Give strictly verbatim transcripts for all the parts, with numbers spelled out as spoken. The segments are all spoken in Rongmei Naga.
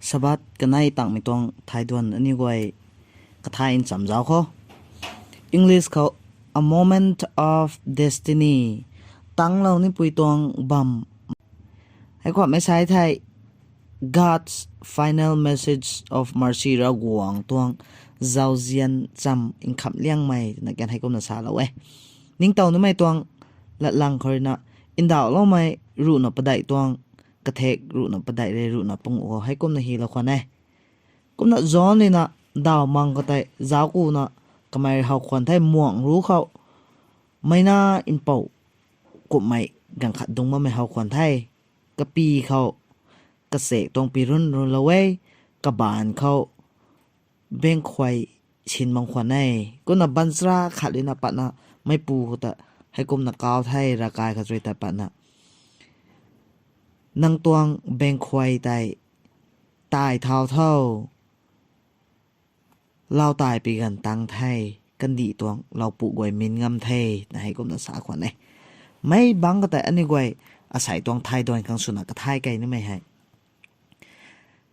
Sabbath kanei tangmei tuang thai duan aniu guay kathay nchamc zauc khou, English khou, a moment of destiny, tanglou nipui tuang bam. Heikumhmei sa thei, God's final message of mercy, Ravguangc tuang zauzian cham nkhamhliangmei twna kan heikumna salou e. Ningtow nimei tuang latlang khou ruina, ndauhloumei ruhna padeih tuang kathek ruhna padeih rui ruhna panguh khou heikumna hylou khwan e. Kumna John ruina daw mang khou tei zauckuna kamei how khwan the, muang ru khou meina mpouh kumhmei ganv khat dungc bammei how khwan the. Kapy khou kachek tuang pi run runlou e, kabaanc khou bengkhuay sin bam khwan e. Kumna baanchara khat ruina patna meicpu khou ta heikumna kau the, ravkai khat rui ta patna, nang tuang bengkhuay tei tai thau tho, lau tai pi ganv tang the, kandih tuang loupu guay min ngam the, na heikumna sa khwan e. Mei bangc khou tei aniu guay asei tuang thai duan khang swna kathay kei nimei hei,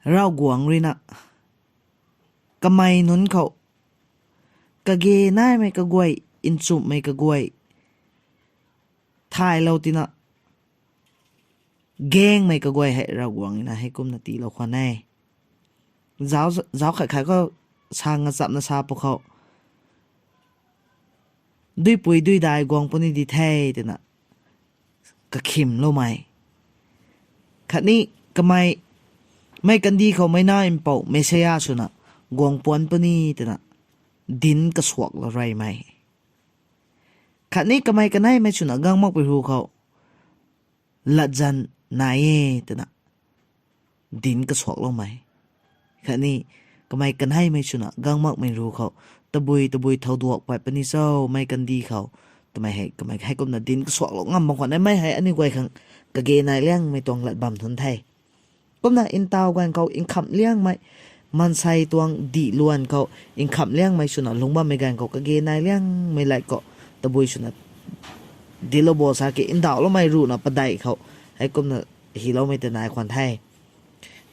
Ravguangc ruina kamei nunc khou kage naimei kaguay, nchumhmei kaguay, thaylou tina gangmei kaguay hei Ravguangc ruina heikumna tiilou khwan e. Zauc, zauc khat khat khou sa ngachapna sa pwkhou, duipui duidai guang puni di the twna kakhymloumei, khatni kamei mei kandih khou meina mpouh Messiah swna guang puan puni twna dinc kasuaklou reymei, khatni kamei kaneimei swna gang makpui ru khou latzan nai e twna dinc kasuakloumei, khatni kamei kaneimei swna gang makmei ru khou tabui tabui thouduak pat puni cho mei kandih khou twmei hei kamei heikumna dinc kasuaklou ngam bam khwan e. Mei hei aniu guay khang kage nai liangmei tuang lat bam thun the. Kumna ntaw ganv khou nkhamhliangmei, maansei tuang dih luan khou nkhamhliangmei swna lungc bammei ganv khou kage nai liangmei lat khou tabui swna dinclou bo sa ki ndauhloumei ruhna padeih khou heikumna hyloumei ta nai khwan the.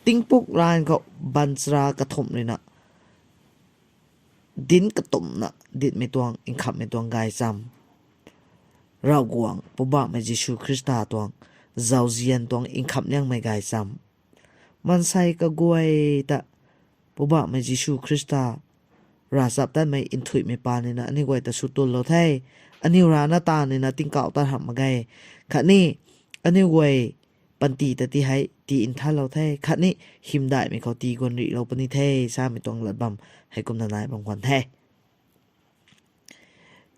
Tingpuk raanv khou baanchara kathumh ruina dinc katumhna ditmei tuang nkhamhmei tuang gaychamv, Ravguangc Poubauhmei Jisu Khrista tuang zauzian tuang nkhamhliangmei gaychamv. Maansei kaguay ta Poubauhmei Jisu Khrista ravchaptatmei nthuihmei paan ruina aniu guay ta swtullou the. Aniu rana taanv ruina tingkauh tat hamh mak ge. Khatni aniu guay panty ta ti hei tii nthanlou the, khatni hymdaihmei khou tii guanrihlou puni the samei tuang lat bam heikumna nai bam khwan the.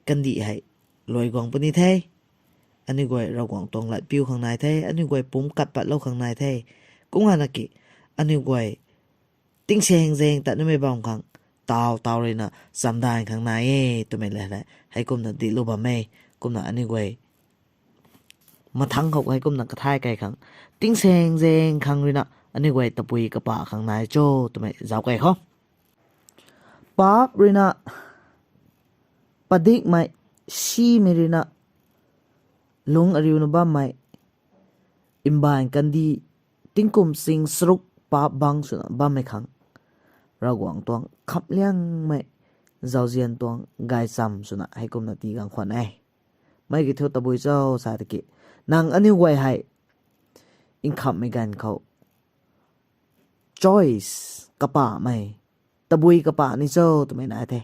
Kandih hei luai guang puni the. Aniu guay Ravguangc tuang lat piu khang nai the, aniu guay pumc kat patlou khang nai the. Kumna ki aniu guay tingsaeng zaeng tat nimei bam khang taw taw ruina chamdanv khang nai e twmei le le heikumna dinclou bam e. Kumna aniu guay mathangc khou heikumna kathay kei khang, tingsaeng zaeng khang ruina aniu guay tabui kapah khang nai cho twmei zauc kei khou, paap ruina padikmei, simei ruina lungc ariuna bammei, mbaanv kandih tingkum ching charuk paap bangc swna bammei khang Ravguangc tuang nkhamhliangmei zauzian tuang gaychamv swna heikumna tii gang khwan e. Mei kiu thu tabui cho sa tiki, nang aniu guay hei nkhamhmei ganv khou choice, kapahmei, tabui kapah ni cho twmei nai the.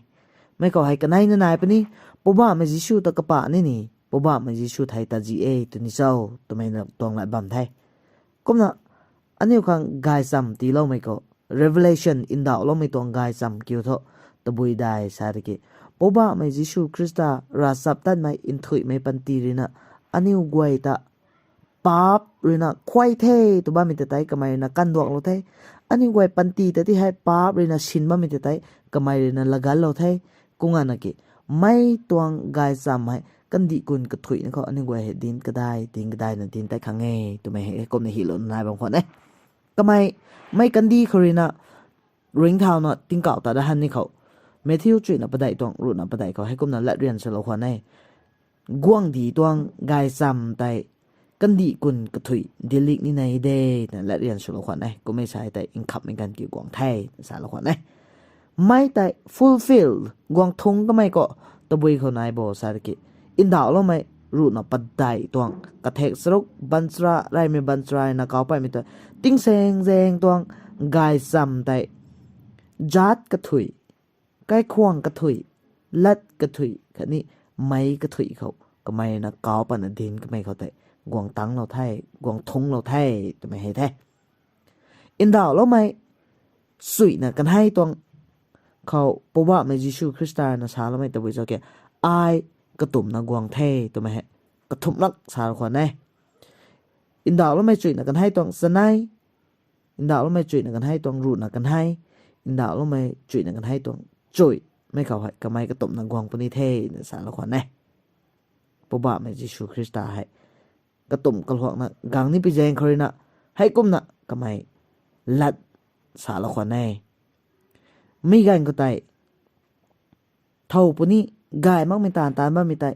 Mei khou hei kaneina nai puni, Poubauhmei Jisu ta kapah ni ni, Poubauhmei Jisu thei tatzih e twni cho twmei tuang lat bam the. Kumna aniu khang gaychamv tiiloumei khou, revelation, ndauhloumei tuang gaychamv kiu thu tabui dai sa tiki, Poubauhmei Jisu Khrista ravchaptatmei nthuihmei panty ruina aniu guay ta paap ruina khuay the tw bammei ta tei kamei ruina kanduaklou the. Aniu guay panty ta ti hei paap ruina sin bammei ta tei kamei ruina laganlou the. Kumna ki mei tuang gaychamv hei kandih kun kathuihna khou aniu guay hei dinc kadai, dinc kadaina dinc tei khang e twmei heikumna hylouna nai bam khwan e. Kamei mei kandih khou ruina ringcthauna tingkauh tat da han ni khou, Matthew chuina padeih tuang ruhna padeih khou heikumna latryan salou khwan e. Guangcdic tuang gaychamv tei kandih kun kathui dilik ni nai de, twna latryan swlou khwan e. Kummei sa tei nkhamhmei ganv ki guang the, twna salou khwan e. Mei tei fulfilled, guang thungc kamei khou tabui khou nai bo sa ki, ndauhloumei ruhna padeih tuang kathek charuk, baanchara, reymei baanchara na kauc paymei ta, tingsaengzaeng tuang gaychamv tei, zaat kathui, kaikhwang kathui, lat kathui khatni meic kathui khou kamei na kauc patna dinc kamei khou tei guang tangclou the, guang thungclou the, twmei hei the. Ndauhloumei chuihna kanhei tuang khou Poubauhmei Jisu Khrista na saloumei tabui cho ki, ai katumna guang the, twmei hei kathumh lak salou khwan e. Ndauhloumei chuihna kanhei tuang chanei, ndauhloumei chuihna kanhei tuang ruhna kanhei, ndauhloumei chuihna kanhei tuang chuih, mei khou hei kamei katumna guang puni the, twna salou khwan e. Poubauhmei Jisu Khrista hei katumh kaluakna gang ni pi zaeng khou ruina, heikumna kamei lat salou khwan e. Mi ganv khou tei thow puni, gay makmei taanv taanc bammei tei,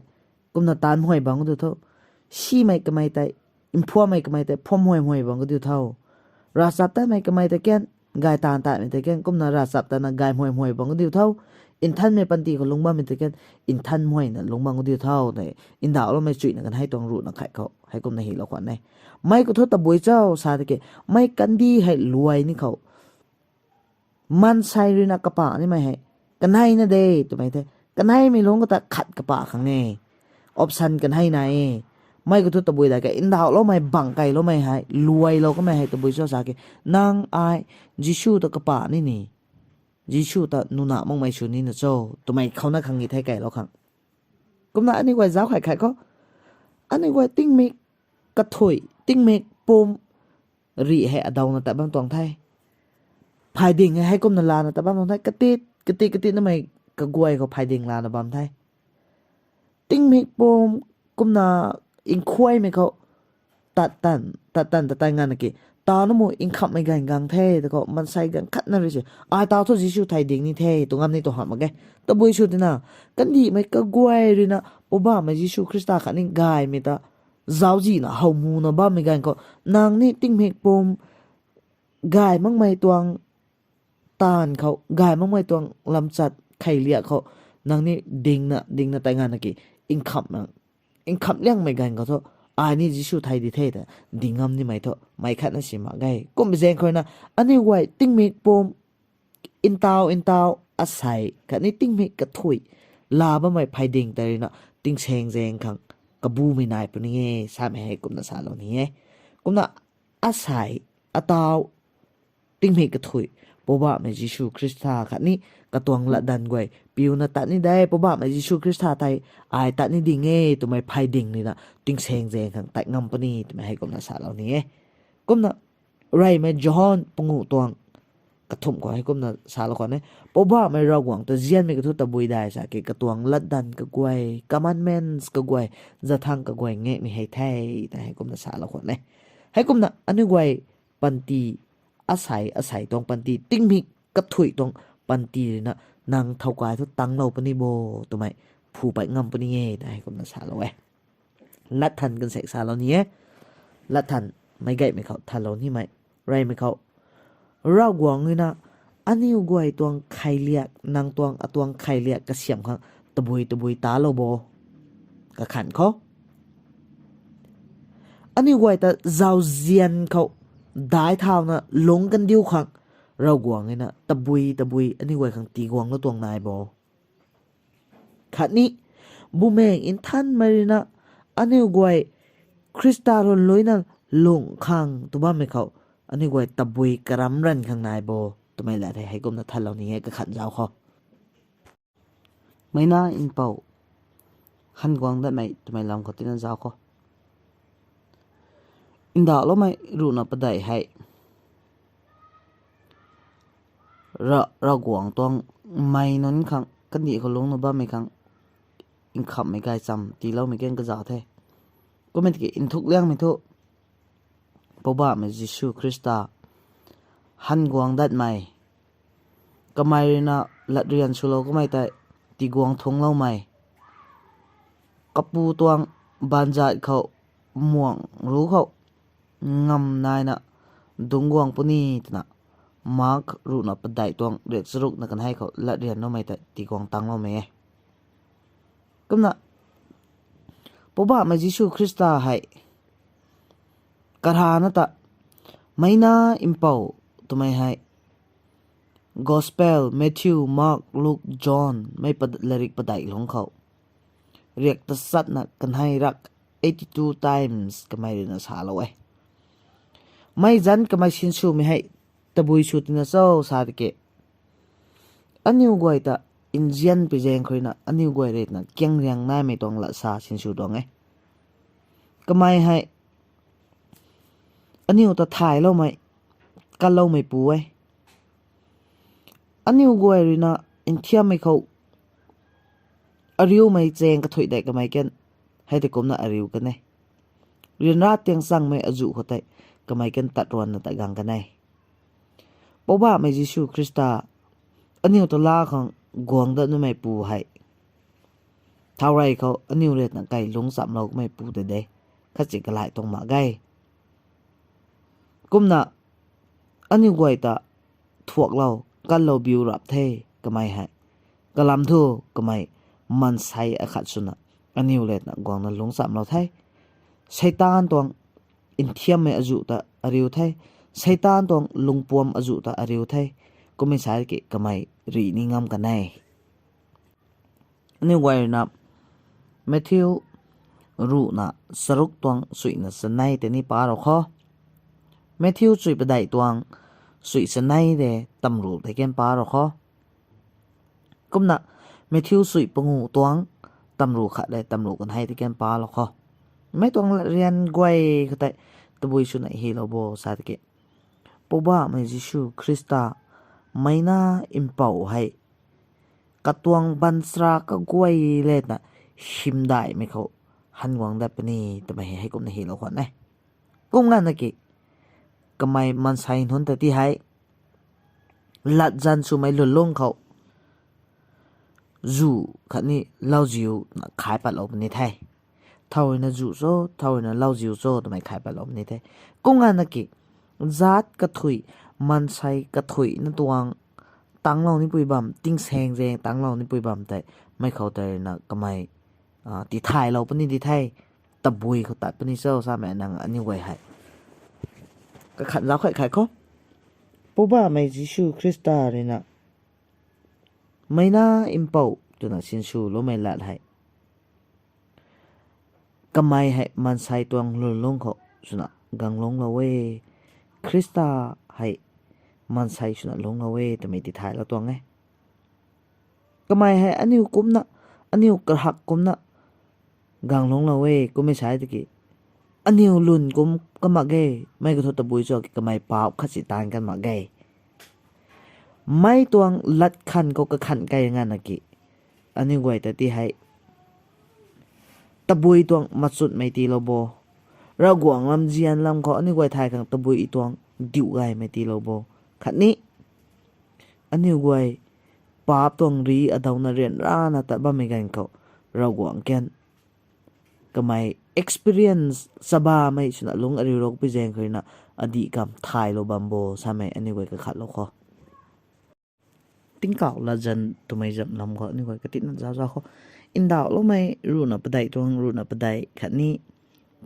kumna taanc mhuay bang diu tho. Simei kamei tei, mphuammei kamei tei phuam mhuay mhuay bang diu tho. Ravchaptatmei kamei tei kan, gay taanv taanmei tei kan, kumna ravchaptatna gay mhuay mhuay bang diu tho. Nthanmei panty khou lungc bammei tei kan, nthan mhuayna lungc bang diu tho, tei ndauhloumei chuihna kanhei tuang ruhna khat khou heikumna hylou khwan e. Mei khou thu tabui cho sa tiki, mei kandih hei luai ni khou maansei ruina kapah nimei hei kaneina de twmei the. Kaneimei lungc khou ta khat kapah khang e. Option kanei nai e. Mei khou thu tabui da ke, ndauhloumei bang keyloumei hei luailou kamei hei tabui cho sa ki, nang ai Jisu ta kapah ni ni, Jisu ta nuna makmei sw nina cho, twmei khou na khang e the keylou khang. Kumna aniu guay zauc khat khat khou, aniu guay tingmik kathui, tingmik pum rih hei adauna tat bam tuang the. Phayding hei heikumna lana tat bam tuang the. Katit katit katit namei kaguay khou phayding lana bam the. Tingmik pum kumna nkhuaymei khou tat tan tat tan tat tan nganv ki, taw namu nkhamhmei ganv gang the, ta khou maansei ganv khatna rui se, ai taw thu Jisu thei ding ni the tw ngam ni tw hamh mak ge. Tabui sw tina, kandihmei kaguay ruina Poubauhmei Jisu Khrista khatni gaymei ta zauczihna how muna bammei ganv khou, nang ni tingmik pum gay makmei tuang taanv khou, gay makmei tuang lamchat kheiliak khou, nang ni dingna dingna tat nganv ki, nkhamh liangmei ganv khou thu, ai ni Jisu thei di the ta ding ngam nimei thu meic khatna si mak ge. Kum zaeng khou ruina, aniu guay tingmik pum, ntaw ntaw, asei khatni tingmik kathui laa bammei phayding tei ruina tingsaengzaeng khang kabumei nai puni e samei hei kumna salou ni e. Kumna asei, ataw, tingmik kathui, Poubauhmei Jisu Khrista khatni katuang latdanv guay piuna tat ni de, Poubauhmei Jisu Khrista tei ai tat ni ding e twmei phayding ruina tingsaengzaeng khang tat ngam puni twmei hei kumna salou ni e. Kumna reymei Johan panguh tuang kathumh khou hei kumna salou khwan e. Poubauhmei Ravguangc ta nzianmei kathu tabui dai sa ki, katuang latdanv kaguay, commandments kaguay, zathang kaguay ngakmei hei the, ta hei kumna salou khwan e. Heikumna aniu guay panty, asei asei tuang panty, tingmik kathui tuang panty ruina nang thowkai thu tanglou puni bo twmei phu pat ngam puni e, ta hei kumna salou e. Lat than kansaek salou ni e. Lat than meic gaymei khou thanlou nimei, reymei khou, Ravguangc ruina aniu guay tuang kheiliak, nang tuang atuang kheiliak kasiamh khang tabui tabui talou bo. Kakhan khou, aniu guay ta zauzian khou daic thauna lungc kandiu khang Ravguangc ruina tabui tabui aniu guay khang tiguanglou tuang nai bo. Khatni Bumaengh Nthanmei ruina aniu guay Khrista run luina lungh khang tw bammei khou aniu guay tabui karam ranv khang nai bo twmei lat hei heikumna thanlou ni e, kakhan zauc khou. Meic Nac Mpouh Han Guang Datmei twmei lam khou tina zauc khou, ndauhloumei ruhna padeih hei Ra- Ravguangc tuang mei nunc khang, kandih khou lungcna bammei khang, nkhamhmei gaychamv tiiloumei kan kazauh the. Kummei tiki nthuk liangmei thu Poubauhmei Jisu Khrista, Han Guang Datmei, kamei ruina latryan swlou kamei tei tiguang thungcloumei, Kapu tuang baanzat khou muang ruc khou ngam naina dungc guang puni twna Mark ruhna padeih tuang riak charukna kanhei khou latryanloumei tei tiguang tangcloumei e. Kumna Poubauhmei Jisu Khrista hei karana ta meina mpouh twmei hei Gospel Matthew, Mark, Luke, John mei pad- latrik padeih lungc khou riak tachatna kanhei rak eighty two times kamei ruina salou e. Mei zanc kamei sinswmei hei tabui sw tina cho sa tiki, aniu guay ta nzian pi zaeng khou ruina aniu guay ruina kiang riang naimei tuang lat sa sinsw tuang e. Kamei hei aniu ta thayloumei, kanloumei pu e. Aniu guay ruina nthiammei khou ariumei chaeng kathuic dei kamei kan, hei tei kumna ariu kan e. Ryanra tiang changmei azuh khou tei kamei kan tat ruanna ta gang kan e. Poubauhmei Jisu Khrista aniu ta laa khang guang dat numei pu hei thaurey khou aniu ruina kai lungc chamlou kamei pu tei de, khatsi kalai tuang mak ge. Kumna aniu guay ta thuaklou, kanlou biu rap the kamei hei. Kalam thu kamei maansei akhat swna aniu ruina guangna lungc chamlou the. Seitaan tuang nthiammei azuh ta ariu the. Seitaan tuang lungpuam azuh ta ariu the. Kummei sa ki kamei rih ni ngam kan e. Aniu guay ruina Matthew ruhna charuk tuang suina chanei tei ni pa rou kho. Matthew chui padeih tuang sui chanei de tamruh tei kan pa rou kho. Kumna Matthew chui pangu tuang tamruh khat de tamruh kanhei tei kan pa rou kho. Mei tuang rian guay khou tei tabui swna hylou bo sa tiki, Poubauhmei Jisu Khrista meina mpouh hei katuang baanchara kaguay lana hymdaihmei khou han guang dat puni twmei hei heikumna hylou khwan e. Kum nganvna ki kamei maansei nunc ta ti hei latzan swmei lwnlung khou zu khatni lauziu na khai patlou puni the. Thow ruina zu cho, thow ruina lauziu cho twmei khai patlou puni the. Kum nganvna ki zaat kathuic, maansei kathuic na tuang tanglou nipui bam, tingsaeng zaeng tanglou nipui bam tei mei khou tei ruina kamei tithaylou puni di the. Tabui khou tat puni cho samei nang aniu guay hei kakhat zauc khat khai khou, Poubauhmei Jisu Khrista ruina meina mpouh twna sinswloumei lat hei kamei hei maansei tuang lwnlung khou swna gang lungclou e. Khrista hei maansei swna lungclou e twmei tithaylou tuang e. Kamei hei aniu kumcna, aniu kahak kumcna gang lungclou e kummei sa tiki, aniu lwn kum kamak ge, mei kathu tabui cho ki kamei paap khatsi taanv kan mak ge. Mei tuang lat khan khou kakhan kei nganvna ki aniu guay ta ti hei tabui tuang machunmei tiilou bo. Ravguangc lam zian lam khou aniu guay thay khang tabui tuang diu gaymei tiilou bo. Khatni aniu guay paap tuang ri adouna ryanrana tat bammei ganv khou Ravguangc kan kamei experience chabamei swna lungc ariu rou pui zaeng khou ruina adih kam thaylou bam bo samei aniu guay kakhatlou khou. Tingkauh latzan twmei zam lam khou aniu guay katina zauc zauc khou, ndauhloumei ruhna padeih tuang ruhna padeih khatni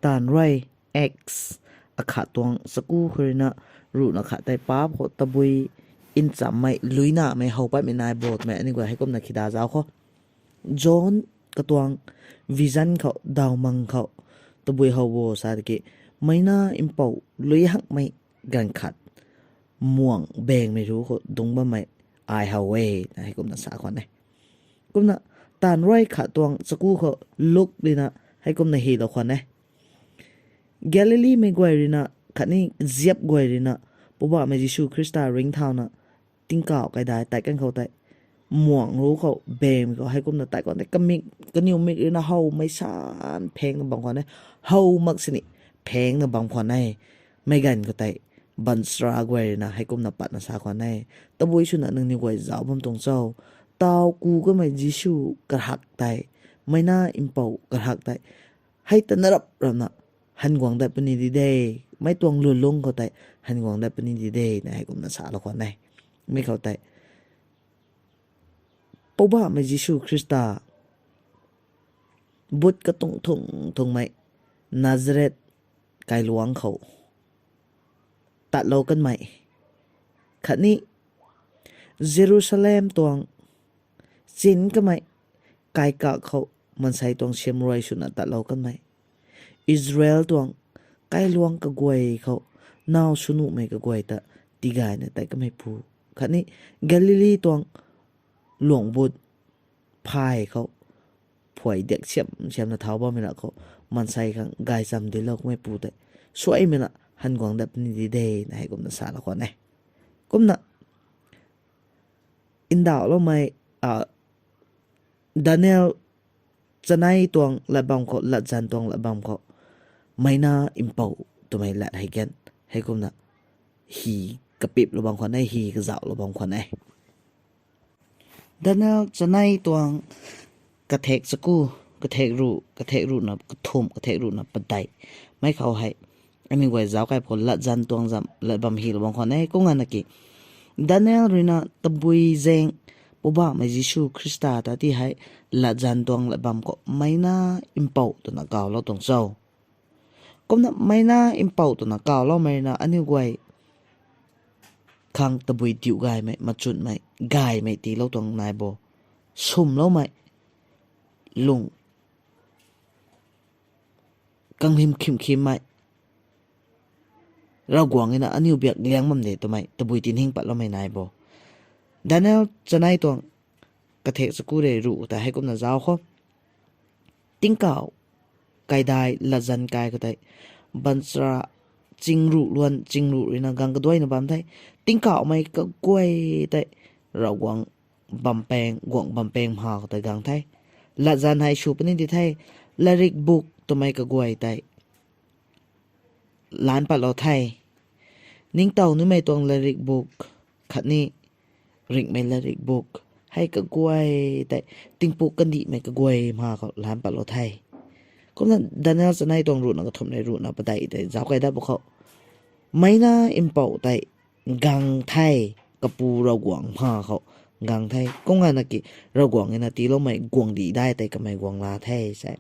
Taanv Ruai Acts akhat tuang chaku khou ruina ruhna khat tei paap khou tabui nchammei luinamei how patmei nai bo twmei aniu guay heikumna khida zauc khou. John katuang vision khou dawmang khou tabui how bo sa tiki, meina mpouh lui hakmei ganv khat muang bengmei ruc khou dungc bammei ai how e na heikumna sa khwan e. Kumna Taanv Ruai khat tuang chaku khou Luk ruina heikumna hylou khwan e. Galileemei guay ruina khatni ziap guay ruina Poubauhmei Jisu Khrista ringcthauna tingkauh kaidai tat kan khou tei muang ruc khou bengmei khou heikumna tat khwan tei kamik kaniw mik ruina howmei san phengna bam khwan e. How mak sini phengna bam khwan e. Meic ganv khou tei baanchara guay ruina heikumna patna sa khwan e, tabui swna nangniw guay zauc bam tuang cho? Taw ku kamei Jisu kahak tei, meina mpouh kahak tei, hei ta na rap rapna han guang dat puni di de, mei tuang lulung khou tei han guang dat puni di de na heikumna salou khwan e. Mi khou tei Poubauhmei Jisu Khrista but katung thung thungmei Nazareth kailuangc khou tatlou kanmei khatni Jerusalem tuang chin kamei kaikak khou maansei tuang siamruai swna tatlou kanmei, Israel tuang kailuangc kaguay khou naw swnuhmei kaguay ta tigayna tei kameipu khatni Galili tuang luang but phay khou phuay diak siam siamna thau bammei ra khou maansei khang gaychamv dinclou kameipu tei suaimei na han guang dat puni di de na heikumna salou khwan e. Kumna ndauhloumei Daniel chanei tuang lat bam khou, latzan tuang lat bam khou meina mpouh twmei lat hei kan heikumna hi kapiplou bam khwan e, hi kazauhlou bam khwan e. Daniel chanei tuang kathek chaku, kathek ruh, kathek ruhna kathumh, kathek ruhna padeih mei khou hei aniu guay zauc kai khou latzan tuang zam lat bam hilou bam khwan e. Kumna ki Daniel ruina tabui zaeng Poubauhmei Jisu Khrista ta ti hei latzan tuang lat bam khou meina mpouh twna kawlou tuang cho. Kumna meina mpouh twna kawloumei na aniu guay khang tabui diu gaymei, machunmei, gaymei tiilou tuang nai bo. Swmloumei, lung kanghim khimkhimmei, Ravguangc na aniu biak liang bam de twmei tabui tinhing patloumei nai bo. Daniel chanei tuang kathek chaku rei ruh ta heikumna zauc khou, tingkauh kaidai latzan kai khou tei baanchara chingruh luan chingruh ruina gang kaduaina bam the. Tingkauhmei kaguay tei Ravguangc bampaeng, guangc bampaeng mha khou tei gang the. Latzan hei sw puni di the. Latrik buk twmei kaguay tei laanc patlou the. Ningtow numei tuang latrik buk khatni ringhmei latrik buk hei kaguay tei tingpuk kandihmei kaguay mha khou laanc patlou the. Kumna Daniel chanei tuang ruhna kathumh rei ruhna padeih tei zauc kai dat bu khou meina mpouh tei gang the, kapu Ravguangc mha khou gang the. Kumna ki Ravguangc na tiiloumei guanghdic dai tei kamei guang la the se.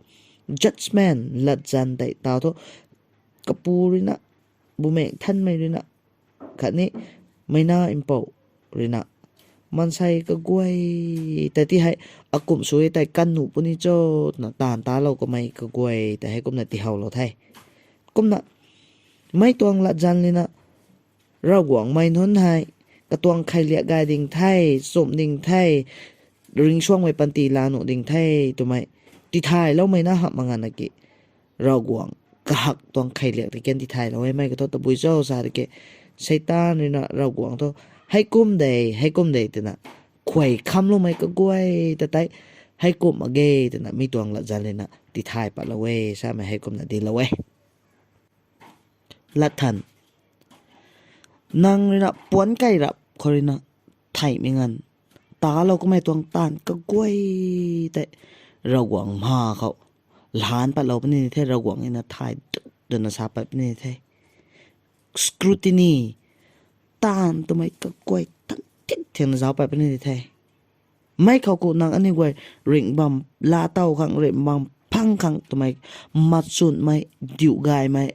Judgment latzan tei taw thu kapu ruina, Bumaengh Nthanmei ruina khatni meina mpouh ruina maansei kaguay ta ti hei akumh sw e tei kan nuh puni cho twna taanv talou kamei kaguay tei heikumna tihowlou the. Kumna mei tuang latzan ruina Ravguangc mei nunc hei katuang kheiliak gay ding the, chumh ding the, ringcsuangmei panty laa nuh ding the twmei tithayloumei na hamh mak nganvna ki Ravguangc kahak tuang kheiliak tei kan tithaylou e. Mei kathu tabui cho sa tiki Seitaan ruina Ravguangc thu heikum de, heikum de twna khuay khamloumei kaguay ta tei heikum mak ge twna mi tuang latzan ruina tithay patlou e samei heikumna dinclou e. Latthan, nang ruina puanc kai rap khou ruina theihmei nganv talou kamei tuang taanv kaguay tei Ravguangc mha khou laanc patlou puni the, Ravguangc na thay duk duna sa pat puni the. Scrutiny, taanv twmei kaguay tan thik thingna zauc pat puni the. Mei khou khou nang aniu guay ringh bam laatow khang, ringh bam phang khang twmei machunmei, diuh gaymei,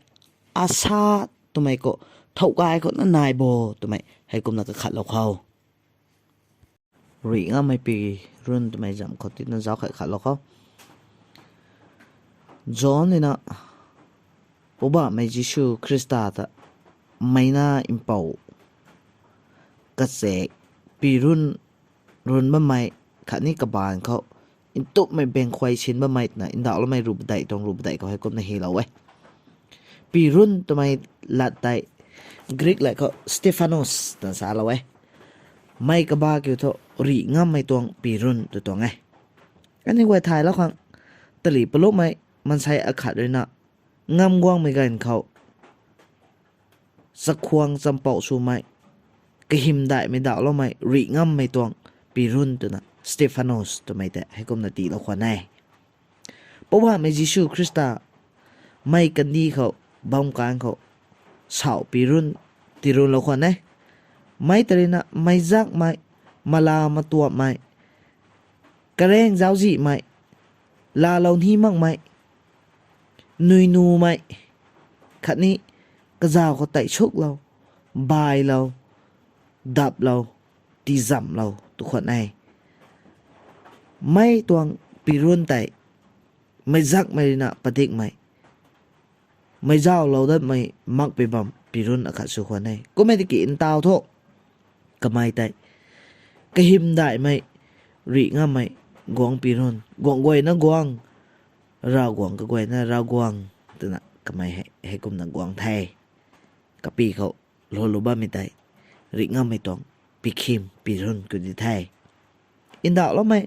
asa twmei khou thow kai khou na nai bo twmei heikumna kakhatlou khou. Rih ngammei pi run twmei zam khou tina zauc khat khatlou khou. John ruina Poubauhmei Jisu Khrista ta meina mpouh kachaek pi run, run bammei khatni kabaanc khou ntumhmei bengkhuay sin bammei twna ndauhloumei ruh padeih tuang ruh padeih khou heikumna hylou e. Pi run twmei lat tei Greek lat khou Stephanos twna salou e. Mei kaba kiu thu rih ngammei tuang pi run tw tuang e. Aniu guay thaylou khang tali palummei maansei akhat ruina ngam guangmei ganv khou chakhwang champouh swmei, kahymdaihmei ndauhloumei rih ngammei tuang pi run twna Stephanos twmei tei heikumna tiilou khwan e. Poubauhmei Jisu Khrista mei kandih khou, bam kan khou, sauh pi run, tirunlou khwan e. Mei ta ruina, meic zakmei, mala matuapmei, kareng zauczihmei, laalou ni makmei, nui numei, khatni kazauh khou tei suklou, bailou, daplou, tizamhlou tu khwan e. Mei tuang pi run tei, meic zakmei ruina padikmei, meic zauhlou datmei makpui bam pi run akhat sw khwan e. Kummei tiki ntaw thu, kamei tei, kahymdaihmei, rih ngammei, guangc pi run, guangc guayna guang, Ravguangc kaguayna Ravguangc, twna kamei hei, heikumna guang the. Kapy khou, lwlou bammei tei, rih ngammei tuang, pikhim, pi run ku di the. Ndauhloumei,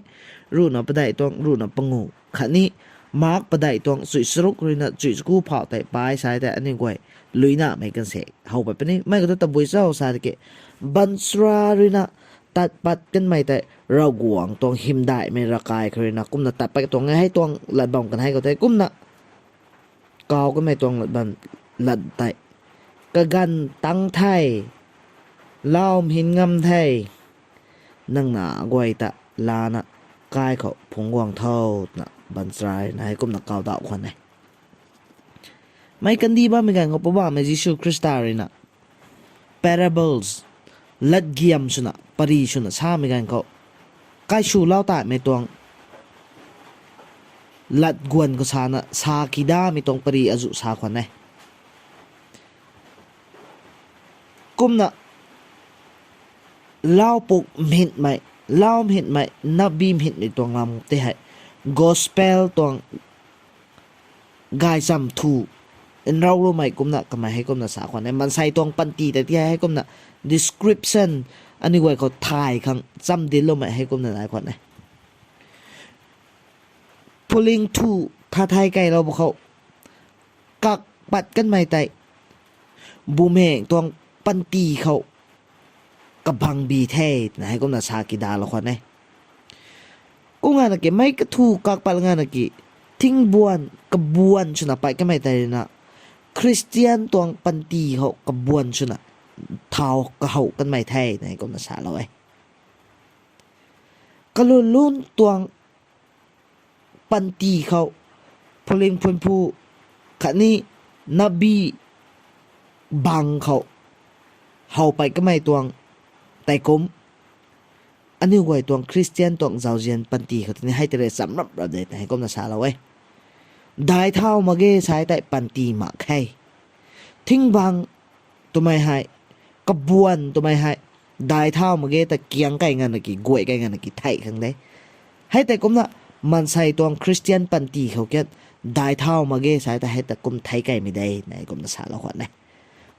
ruhna padeih tuang, ruhna pangu, khatni, Mark padeih tuang, chuy charuk ruina, chuy chaku phauh tei, pai sai tei, aniu guay, luinamei kan se, how pat puni, mei khou thu tabui cho sa tiki, baanchara ruina, tat pat kanmei tei, Ravguangc tuang hymdaihmei ravkai khou ruina, kumna tat pat tuang e, hei tuang lat bam kan hei khou tei, kumna, kau kanmei tuang lat bam, lat tei, kaganv tangc the, lau mhin ngam the, nang na guay ta lana, kai khou phungc guang tho, twna baanchara ruina heikumna kawdauh khwan e. Mei kandih bammei ganv khou Poubauhmei Jisu Khrista ruina, parables, latgiam swna, pary swna samei ganv khou, kaiswlou taimei tuang, lat guan khou sana, sa kidamei tuang pary azuh sa khwan e. Kumna, laupuk mhitmei, lau mhitmei, nabi mhitmei tuang lam tei hei, gospel tuang gaychamv thu, nrauloumei kumna kamei heikumna sa khwan e. Maansei tuang panty ta ti hei heikumna description, aniu guay khou thay khang chamdinloumei heikumna nai khwan e. Phuling thu tha thei keylou bu khou, kak pat kanmei tei, bumaengh tuang panty khou, kabangbi the, twna heikumna sa kidalou khwan e. Kum ngana ki meic kathu kak pat ngana ki, thingbuan, kabuan swna pat kanmei tei ruina, Khristian tuang panty khou kabuan swna, thau kahow kanmei the, twna heikumna salou e. Kalunlun tuang panty khou, phuling phunphu, khatni nabi bang khou, how pat kamei tuang, tei kum, aniu guay tuang Khristian tuang zauzian panty khou tini hei tei rui chamramh rap de twna heikumna salou e. Daic thau mak ge sai tei panty mak khe. Thingbang twmei hei, kabuan twmei hei, daic thau mak ge ta kiang kai ngana ki, guay kai ngana ki thei khang de. Hei tei kumna, maansei tuang Khristian panty khou kian, daic thau mak ge sai ta hei ta kum thei kaimei de, twna heikumna salou khwan e.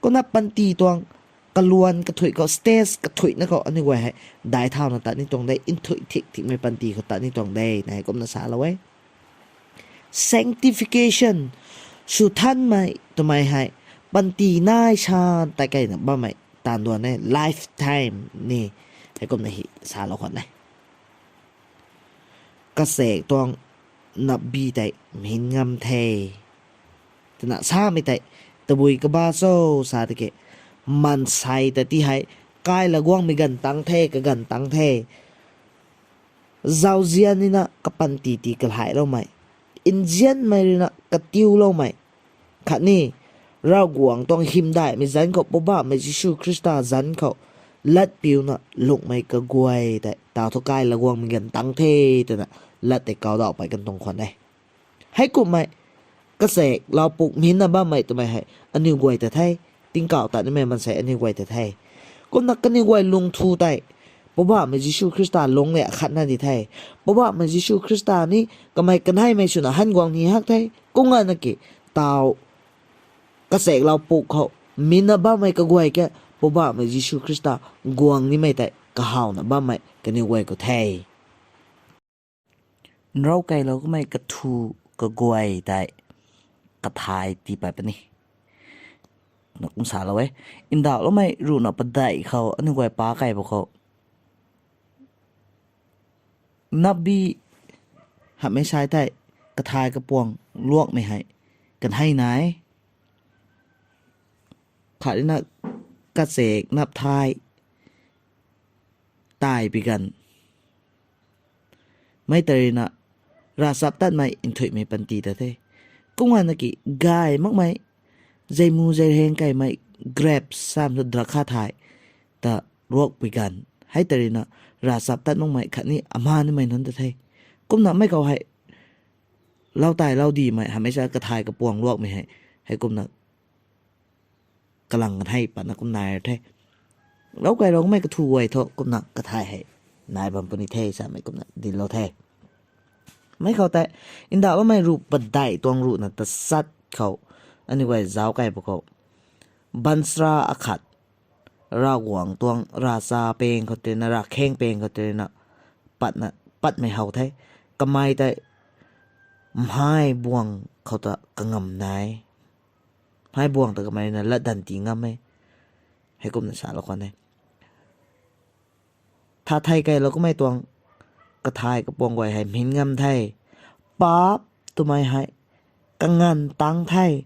Kumna panty tuang, kaluan kathuih khou, stage kathuihna khou, aniu guay hei, daic thauna tat ni tuang de, nthuih thik thikmei panty khou tat ni tuang de, twna heikumna salou e. Sanctification, swthanmei twmei hei, panty nai san tei keyna bammei taanv duan e, lifetime ni, heikumna hi salou khwan e. Kachaek tuang napbi tei mhin ngam the, twna samei tei, tabui kaba cho sa tiki, maansei ta ti hei, kai la guangmei ganv tangc the, kaganv tangc the. Zauzian nina kapanty ti kalhailoumei, nzianmei ruina katiuloumei, khatni, Ravguangc tuang hymdaihmei zanc khou, Poubauhmei Jisu Khrista zanc khou, latpiuna lungmei kaguay tei, tau thu kai la guangmei ganv tangc the, twna, lat tei kawdauh pat kan tuang khwan e. Heikumhmei, kachaek laupuk mhinna bammei twmei hei, aniu guay ta the, tingkauh ta nimei maansei aniu guay ta the. Kumna kaniw guay lungthu tei, Poubauhmei Jisu Khrista lungc le akhatna di the. Poubauhmei Jisu Khrista ni kamei kaneimei swna han guang ni hak the. Kum ngana ki, tau, kachaek laupuk khou, mhinna bammei kaguay ke, Poubauhmei Jisu Khrista guang nimei tei kahawna bammei kaniw guay khou the. Nrau keylou kamei kathu kaguay tei kathay tii pat puni. Na kum salou e. Ndauhloumei ruhna padeih khou, aniu guay pa key bu khou, napbi hamhmei sai tei kathay kapuang luakmei hei, kanhei nai. Khat rui na kachek nap thai, tai pi ganv. Mei ta rui na ravchaptatmei nthuihmei panty ta the. Kumna na ki gay makmei, zeimu zeirheng kaimei, grapes sam thu drakha thai ta ruak pi ganv. Hei ta rui na ravchaptat makmei khatni ama nimei nunc ta the. Kumna mei khou hei lau tai lau dimei hamei sa kathai kapuang ruakmei hei, hei kumna kalang kanhei patna kum nai the. Lau kai rau mei kathu guay thu kumna kathai hei nai bam puni the samei kumna dinclou the. Mei khou tei, ndauhloumei ruh padeih tuang ruhna tachat khou, aniu guay zauc kai pw khou, baanchara akhat, Ravguangc tuang ravchapeng khou tei na, ravkheng peng khou tei na, patna, patmei how the. Kamei tei mhai buang khou ta kangam nai. Mhai buang ta kamei na latdanv tii ngam e. Heikumna salou khwan e. Tha thei kailou kamei tuang kathai kapuang guay hei mhin ngam the. Paap twmei hei kanganv tangc the.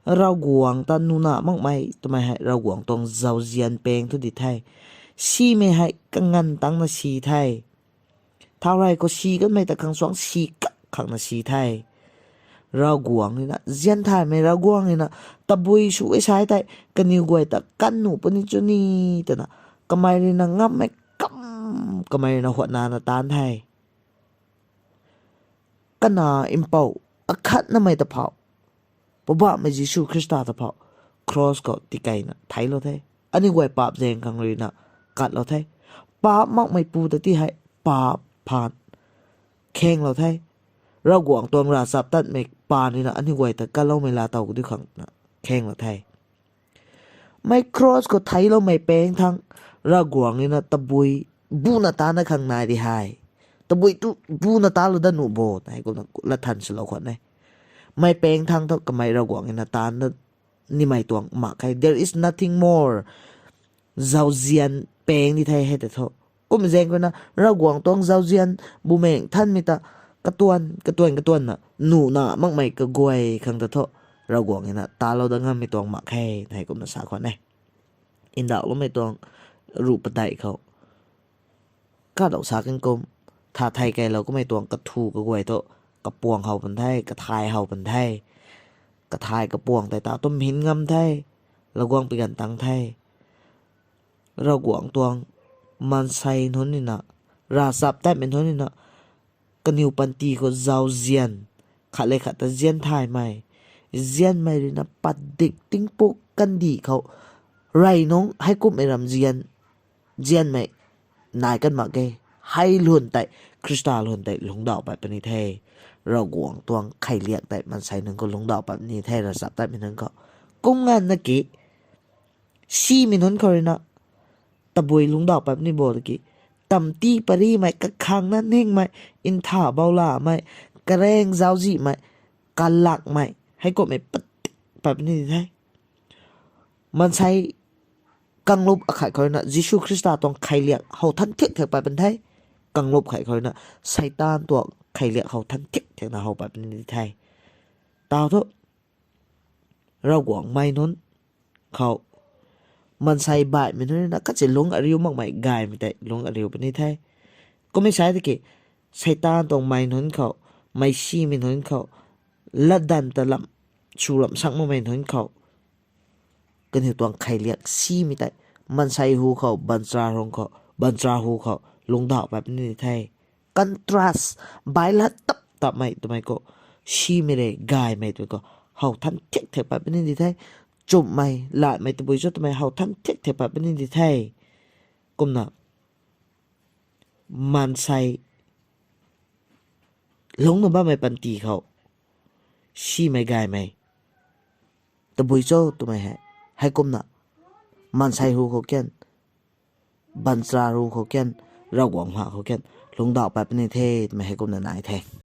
Ravguangc ta nuna makmei twmei hei Ravguangc tuang zauzian peng thu di the. Simei hei kanganv tangcna si the. Thau rey khou si kanmei ta khang suang si kak khangna si the. Ravguangc rui na, zian thaymei Ravguangc rui na, tabui sw e sa tei, kaniw guay ta kan nuh puni chu ni, twna, kamei rui na ngammei kam, kamei rui na huatnana taanc the. Kana mpouh akhatnamei ta phou, Poubauhmei Jisu Khrista ta phou, cross khou tikeina theiclou the. Aniu guay paap zaeng khang rui na katlou the. Paap makmeipu ta ti hei paap phaan khenglou the. Ravguangc tuang ravchaptatmei paan rui na aniu guay ta kanloumei laatow kadiu khang na khenglou the. Mei cross khou theicloumei peng thangc, Ravguangc rui na tabui buna taanna khang nai di hei. Tabui tu buna taanclou dat nuh bo, hei kumna lat than swlou khwan e. Mei peng thangc thu kamei Ravguangc rui na taanna nimei tuang mak khe. There is nothing more. Zauzian peng di the hei ta thu. Kum zaeng khou na Ravguangc tuang zauzian, Bumaengh Nthanmei ta katuan, katuan, katuanna, nuna makmei kaguay khang ta thu, Ravguangc rui na taanclou dat ngammei tuang mak khe, hei kumna sa khwan e. Ndauhloumei tuang ruh padeih khou kadau sa kan kum, tha thei kailou kamei tuang kathu kaguay thu, kapuang how pan the, kathai how pan the. Kathai kapuang tei ta tu mhin ngam the, laguang pi ganv tangc the. Ravguangc tuang maansei nunc rui na, ravchaptatmei nunc rui na, kaniw panty khou zauzian, khat le khat ta zian thaymei, zianmei rui na padik tingpuk kandih khou, rey nungc heikumhmei ram zian, zianmei nai kan mak ge. Hei lun tei, Khrista lun tei lungcdauh pat puni the. Ravguangc tuang kheiliak tei maansei nunc khou lungcdauh pat puni the, ravchaptatmei nunc khou. Kum nganvna ki, simei nunc khou rui na, tabui lungcdauh pat puni bo tiki, tamti parimei, kakhangna ningmei, ntha boulamei, kareng zauczihmei, kalakmei, heikumhmei padik pat puni di the. Maansei kanglup akhat khou rui na Jisu Khrista tuang kheiliak how than thiak thiak pat puni the. Kanglup khat khou rui na Seitaan tuang kheiliak how than thiak thiakna how pat puni di the. Tau thu, Ravguangc mei nunc khou, maansei baihmei nunc rui na kachi lungc ariu makmei gaymei tei lungc ariu puni the. Kummei sa tiki, Seitaan tuang mei nunc khou, meisimei nunc khou, latdanv ta lam, sw lam sak makmei nunc khou, kaniw tuang kheiliak simei tei, maansei hu khou, baanchara hu khou, baanchara hu khou lungcdauh pat puni di the. Contrast, bailat tap tapmei twmei khou, simei rui gaymei twmei khou, how than thiak thiak pat puni di the. Chumhmei, latmei tabui cho twmei how than thiak thiak pat puni di the. Kumna, maansei lungcna bammei panty khou, simei gaymei tabui cho twmei hei, heikumna, maansei hu khou kan, baanchara hu khou kan, Ravguangc ma khou kan, lungcdauh pat puni the twmei heikumna nai the.